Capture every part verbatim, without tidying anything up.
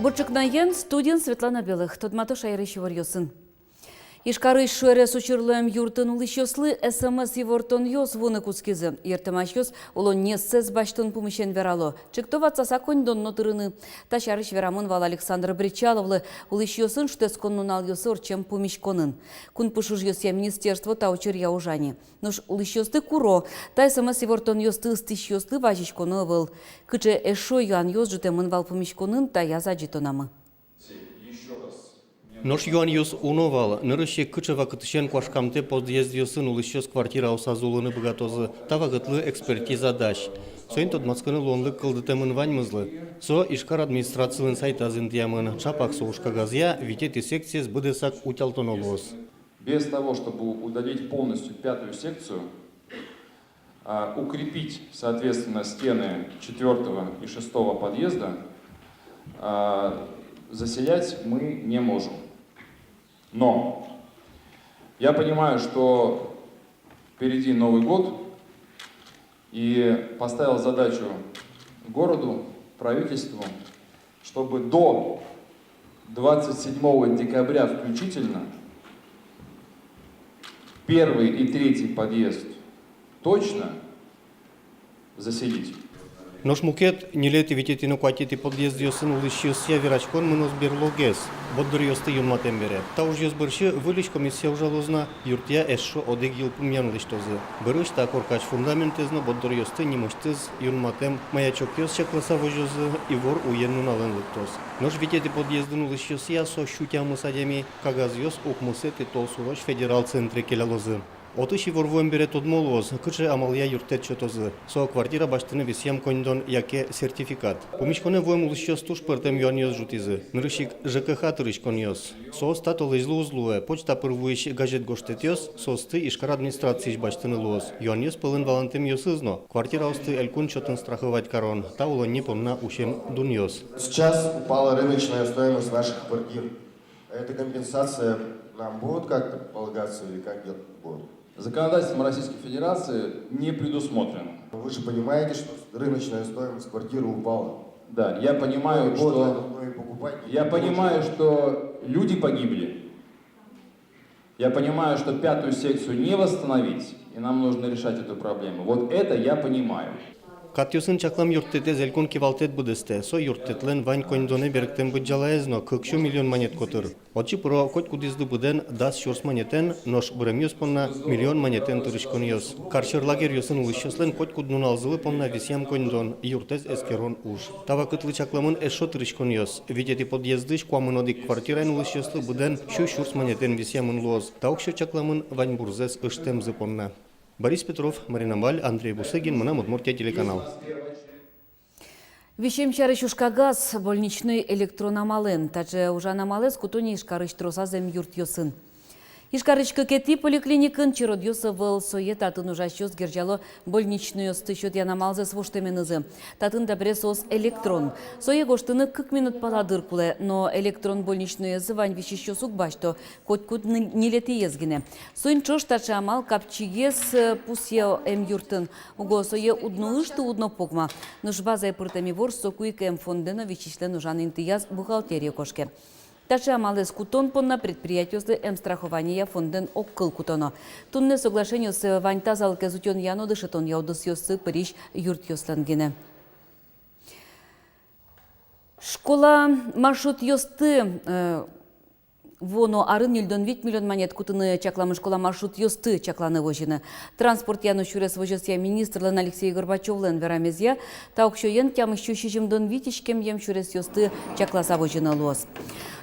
Бур ӵукнаен, студиын Светлана Белых. Тодмато шаерысь иворъёсын. Ижкарысь шуэрес учырлы эмъюртын улӥсьёслы СМС ивортонъёс вуыны кутскизы. Йыртэмасьёс улоннесэс басьтон пумысен верало. Ӵекто ватсаса коньдон но тырыны. Та сярысь верамын вал Александр Бречаловлы улӥсьёсын шутэтскон нуналъёсы ортчем пумиськонын. Кун пуш ужъёсъя министерство та учыръя ужа ни. Нош улӥсьёсты куро: та СМС ивортонъёсты ыстӥсьёслы вазиськоно ӧвӧл. Кыӵе эшшо юанъёс ӝутэмын вал пумиськонын, таяз адӟытонамы. Нош юанъёс уно вал. Нырысь ик, кыӵе вакытысен куашкамтэ подъездъёсын улӥсьёс квартираосаз улыны быгатозы. Та вакытлы экспертиза дась. Соин тодматскыны луонлык кылдытэмын ваньмызлы. Со Ижкар администрацилэн сайтаз интыямын. Ӵапак со ужкагазъя витетӥ секциез быдэсак утялтоно луоз. Без того, чтобы удалить полностью пятую секцию, а, укрепить, соответственно, стены четвёртого и шестого подъезда, а, заселять мы не можем. Но я понимаю, что впереди Новый год, и поставил задачу городу, правительству, чтобы до двадцать седьмого декабря включительно первый и третий подъезд точно заселить. Нош мукет, ньылетӥ, витетӥ но куатетӥ подъездъёсын улӥсьёсъя вераськон мыноз берлогес, борддоръёсты юнматэм бере. Та ужъёс бӧрсьы выльысь комиссия ужалоз на, юртъя эшшо одӥг йылпумъян лэсьтозы. Бӧрысь та коркась фундаментэз но борддоръёсты нимысьтыз юнматэм маячокъёс чакласа возёзы, ивор уен-нуналэн лыктоз. Нош витетӥ подъездын улӥсьёсъя со сю тямыс адями, кагазъёс укмысэтӥ толсурозь федерал центре келялозы. Отысь ивор вуэм бере тодмо луоз, кыӵе амалъя юрттэт сётозы. Со квартира басьтыны висъям коньдон яке сертификат. Пумиськонэ вуэм улӥсьёс туж пӧртэм юанъёс ӝутӥзы. Нырысь ик, ЖКХ тырыськонъёс. Соос та толэзьлы уз луэ. Почта пыр вуись газет гожтэтъёс, соосты Ижкар администрациысь басьтыны луоз. Юанъёс пӧлын валантэмъёсыз но: квартираосты элькун счётын страховать карон. Та улонни понна усем дунъёс. Сейчас упала рыночная стоимость наших квартир. Эта компенсация нам будет как-то полагаться или как это будет? Законодательством Российской Федерации не предусмотрено. Вы же понимаете, что рыночная стоимость квартиры упала. Да, я понимаю, что, я понимаю, что люди погибли. Я понимаю, что пятую секцию не восстановить, и нам нужно решать эту проблему. Вот это я понимаю. Катъёсын чаклам юрттэтэз элькун кивалтэт быдэстэ. Со юрттэтлэн вань коньдонэ берыктэм быдӟалаез но кык сю миллион манет котыр. Отчы пыро котькудӥзлы быдэн дас сюрс манетэн, нош быремъёс понна миллион манетэн тырыськонъёс. Карсьӧр лагерьёсын улӥсьёслэн котькуд нуналзылы понна висъям коньдон, юртэз эскерон уж. Та вакытлы чакламын эшшо тырыськонъёс. Витетӥ подъездысь куамын одӥг квартираын улӥсьёслы быдэн сю сюрс манетэн висъямын луоз. Та уксё чакламын ваньбурзэс ыштэмзы понна. Борис Петров, Марина Валь, Андрей Бусыгин, «Мынам Удмуртие» телеканал. Висем сярысь ужкагаз больничной электрон амалэн. Таӵе ужан амалэз куто ни Ижкарысь тросаз эмъюртъёсын. Ижкарысь кыкетӥ поликлиникын черодъёс ӧвӧл, сое татын ужасьёс герӟало больничнойёсты сётъян амалзэс воштэменызы. Татын табере соос электрон. Сое гожтыны кык минут пала дыр кулэ, но электрон больничноез вань висисьёс уг басьто, котькуд ни-, ньылетӥез гинэ. Соин ӵош таӵе амал капчигес, э, пусъе эмъюртын. Уго сое уд но ышты, уд но погма. Нош базае пыртэм ивор соку ик эмфондэ но висисьлэн ужан интыяз бухгалтерие кошке. Таӵе амалэз кутон понна предприятиослы эмстрахованиея фондэн огкыл кутоно. Туннэ соглашениос вань тазалыкез утёнъя но дышетонъя удысъёсы пырись юртъёслэн гинэ. Школа маршрутъёсты, э, вуоно арын ньыльдон вить миллион манет кутыны чакламын школа маршрутъёсты чакланы, возьыны. Транспортъя но сюрес возёсъя министрлэн Алексей Горбачёвлэн верамезъя, та уксёен тямыссю сизьымдон вить иськемъем сюресъёсты чакласа возьыны луоз.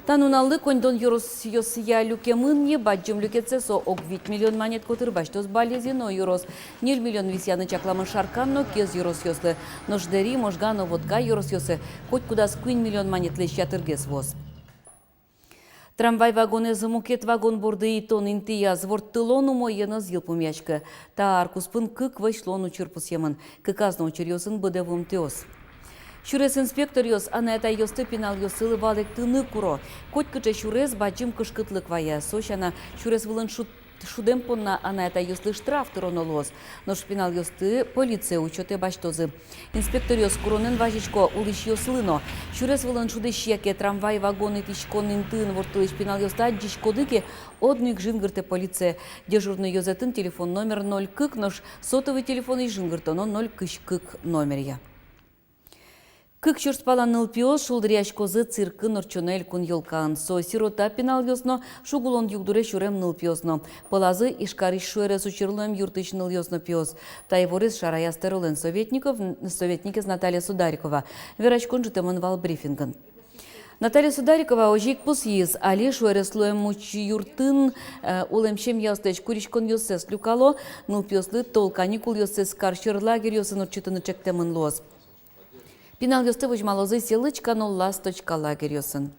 Та нуналлы коньдон ёросъёсъя люкемын ни, бадӟым люкетсэ, со ог вить миллион манет котыр, басьтоз Балезино ёрос. Ньыль миллион висъяны чакламын Шаркан но Кез ёросъёслы. Нош Дэри, Можга но Вотка ёросъёсы котькудаз куинь миллион манетлэсь ятыргес вуоз. Трамвай вагонэз мукет вагон борды итон интыяз ворттылон умоен ӧз йылпумъяськы. Та ар куспын кык вӧсь луон учыр пусъемын. Кыказ но учыръёсын быдэ вуымтэос. Сюрес инспекторъёс анай-атайёсты пиналъёссылы валэктыны куро. Котькыӵе сюрес бадӟым кышкытлык вае. Со сяна, сюрес вылын шуд-, Шудэм понна анай-атайёслы штраф тыроно луоз. Нош пиналъёсты полицие учётэ басьтозы. Инспекторъёс куронэн вазисько улӥсьёслы но. Сюрес вылын шудӥсь яке трамвай вагон итӥськон интыын ворттылӥсь пиналъёсты адӟиськоды ке, одно ик жингыртэ полицие. Дежурной ёзэтын телефон номер ноль кык, нош сотовый телефонысь жингыртоно ноль кызь кык номеръя. Кык сюрс пала нылпиос шулдыръяськозы циркын ортчоно элькун ёлкаын. Со сирота пиналъёс но, шуг улон югдуре сюрем нылпиос но. Пӧлазы Ижкарысь шуэрес учыр луэм юртысь нылъёс но пиос. Та иворез шараяз тӧролэн советников, советникез Наталья Сударикова. Вераськон ӝутэмын вал брифингын. Наталья Сударикова озьы ик пусйиз: али шуэрес луэм учыр юртын, э, улэм семьяослэсь куриськонъёссэс люкало, нылпиослы тол каникулъёссэс кар сьӧр лагерьёсын ортчытыны чектэмын луоз. Пиналъёсты возьмалозы «Селычка» но «Ласточка» лагерьёсын.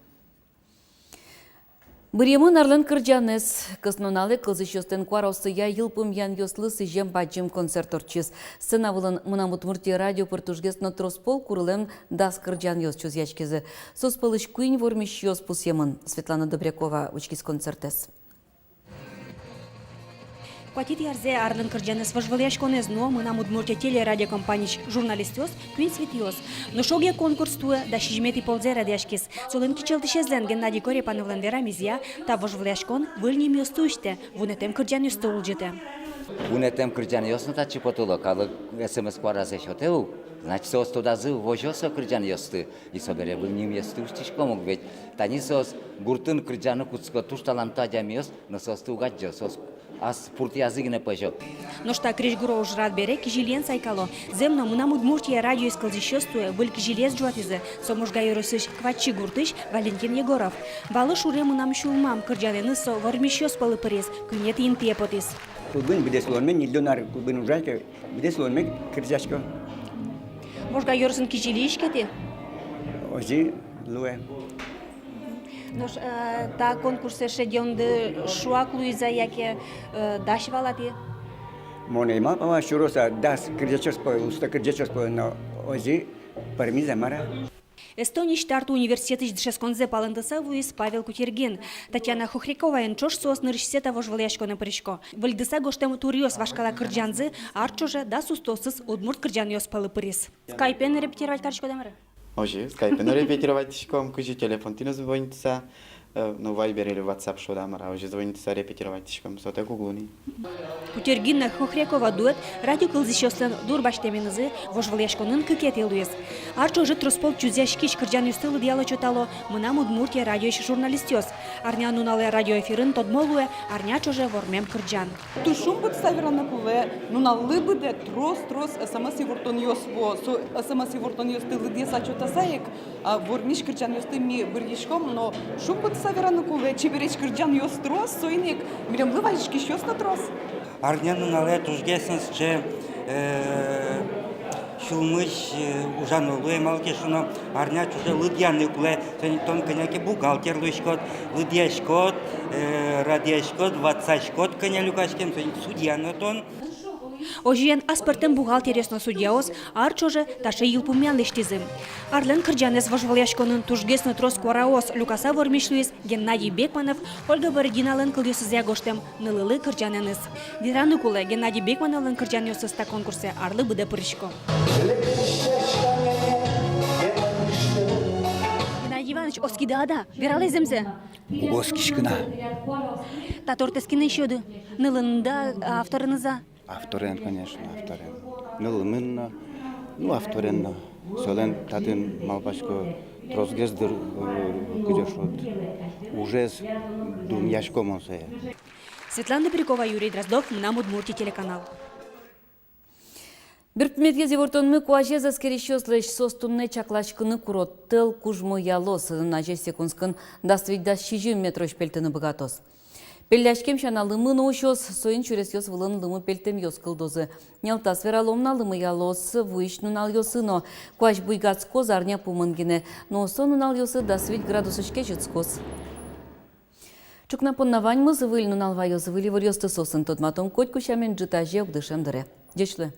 Быръемын арлэн кырӟанэз. Кӧснуналэ кылзӥсьёслэн куараоссыя йылпумъянъёслы сӥзем бадӟым концерт ортчиз. Сцена вылын «Мынам Удмуртие» радио пыр тужгес но трос пол курылэм дас кырӟанъёс чузъяськизы. Соос пӧлысь куинь вормисьёс пусъемын. Светлана Добрякова учкиз концертэз. Куатетӥ арзэ арлэн кырӟанэз вожвылъяськонэз нуо «Мынам Удмуртие» телерадиокомпаниысь журналистъёс, куинь Светаос. Нош огъя конкурс туэ дас сизьыметӥ ползэ радъяськиз. Солэн кичӧлтӥсезлэн Геннадий Корепановлэн верамезъя, та вожвылъяськон выль нимъёсты усьтэ, вунэтэм кырӟанъёсты улӟытэ. Вунэтэм кырӟанъёс но татчы потыло, калык СМС куаразэ сётэ ук, значит, соос тодазы, возё со кырӟанъёсты. И собере выль нимъёсты усьтӥськом ук, ведь тани соос гуртын кырӟаны кутско, туж талантто адямиос, но соосты уг адӟо, соос ас пуртъязы гинэ пӧзё. Нош та крезьгуро ужрад бере кизилиен сайкало. Зэм но, «Мынам Удмуртие» радиоез кылзӥсьёс туэ выль кизилиез ӝуатӥзы. Со Можга ёросысь Кватчи гуртысь Валентин Егоров. «Валэш уре мынам сюлмам» кырӟанэныз со вормисьёс пӧлы пыриз, куинетӥ интые потӥз. Клубын быдэс улонме, ньыльдон ар клубын ужай ке, быдэс улонме кырӟасько. Можга ёросын кизили иське тӥ? Озьы луэ. Нош, э, та конкурсэ шедёнды шуак луиз-а яке, э, дась вал-а тӥ? Мон ӧй малпа вал, сюроз-а дас кырӟачёс пӧлы, уста кырӟачёс пӧлы, но озьы пӧрмиз-а, мар-а. Эстониысь Тарту университетысь дышетсконзэ палэнтыса вуиз Павел Кутергин. Татьяна Хохряковаен ӵош соос нырысьсэ та вожвылъяськонэ пырисько. Выльдыса гожтэм «Туръёс» вашкала кырӟанзы ар ӵоже дас устоосыз удмурт кырӟанъёс пӧлы пыриз. Скайпен репетировать кариськоды-а, мар-а? Озьы, скайпен но репетировать кариськом, кызьы телефонтӥ но звонитыса, э, ну, вайбер или ватсап шуод-а, мар-а, озьы звонитыса репетировать кариськом, сотэк уг луы ни. Кутергин но Хохрякова дуэт радио кылзӥсьёслэн дурбасьтэменызы вожвылъяськонын кыкетӥ луиз. Ар ӵоже трос пол чузъяськись кырӟанъёсты лыдъяло-чотало «Мынам Удмуртие» радиоысь журналистъёс. Арнянуналэ радиоэфирын тодмо луэ арня ӵоже вормем кырӟан. Туж шумпотыса вераны кулэ, нуналлы быдэ трос-трос СМС ивортонъёс вуо. Со СМС ивортонъёсты лыдъяса-чотаса ик, а, вормись кырӟанъёсты ми быръиськом, но шумпотыса вераны кулэ, чебересь кырӟанъёс трос, соин ик милемлы вазиськисьёс но трос. Арнянуналэ тужгес но сыӵе, э, сюлмысь, э, ужано луэ, малы ке шуоно, арня ӵоже лыдъяны кулэ, тон, тон кӧня ке бухгалтер луиськод, лыдъяськод, э, радъяськод, ватсаськод, кӧня люкаськем, тон судья но тон. Озьыен, аспӧртэм бухгалтеръёс но судьяос ар ӵоже таӵе йылпумъян лэсьтӥзы. Арлэн кырӟанэз вожвылъяськонын тужгес но трос куараос люкаса вормись луиз Геннадий Бекманов Ольга Бородиналэн кылъёсызъя гожтэм «Нылылы» кырӟанэныз. Вераны кулэ, Геннадий Бекмановлэн кырӟанъёсыз та конкурсэ арлы быдэ пырисько. Геннадий Иванович, оскиды-а та вералэ зэмзэ? Уг оскиськы на. Та тортэз кинэн сиёды? Нылынды-а, авторыныз-а? Авторен, конечно, авторен. Нылымын но, ну, авторен но. Солэн татын, малпасько, тросгес дыр, э, кызьы шуод, ужез дунъясько мон сое. Светлана Добрякова, Юрий Дроздов, «Мынам Удмуртие» телеканал. Берпуметӥез ивортонмы куазез эскерисьёслэсь: соос туннэ чакласькыны куро, тӧл кужмоялоз, сыӵе нуназез кунскын дас вить-дас сизьым метрозь пельтыны быгатоз. Пелляськем сяна лымы но усёз, соин сюресъёс вылын лымы пельтэмъёс кылдозы. Нялтас вералом на, лымыялоз вуись нуналъёсы но. Куазь буйгатскоз арня пумын гинэ, но со нуналъёсы дас вить градусозь кезьытскоз. Ӵукна понна ваньмыз. Выль нунал ваёз выль иворъёсты, соосын тодматом котьку сямен ӝытазе укмыс дышем дыре. Ӟеч луэ.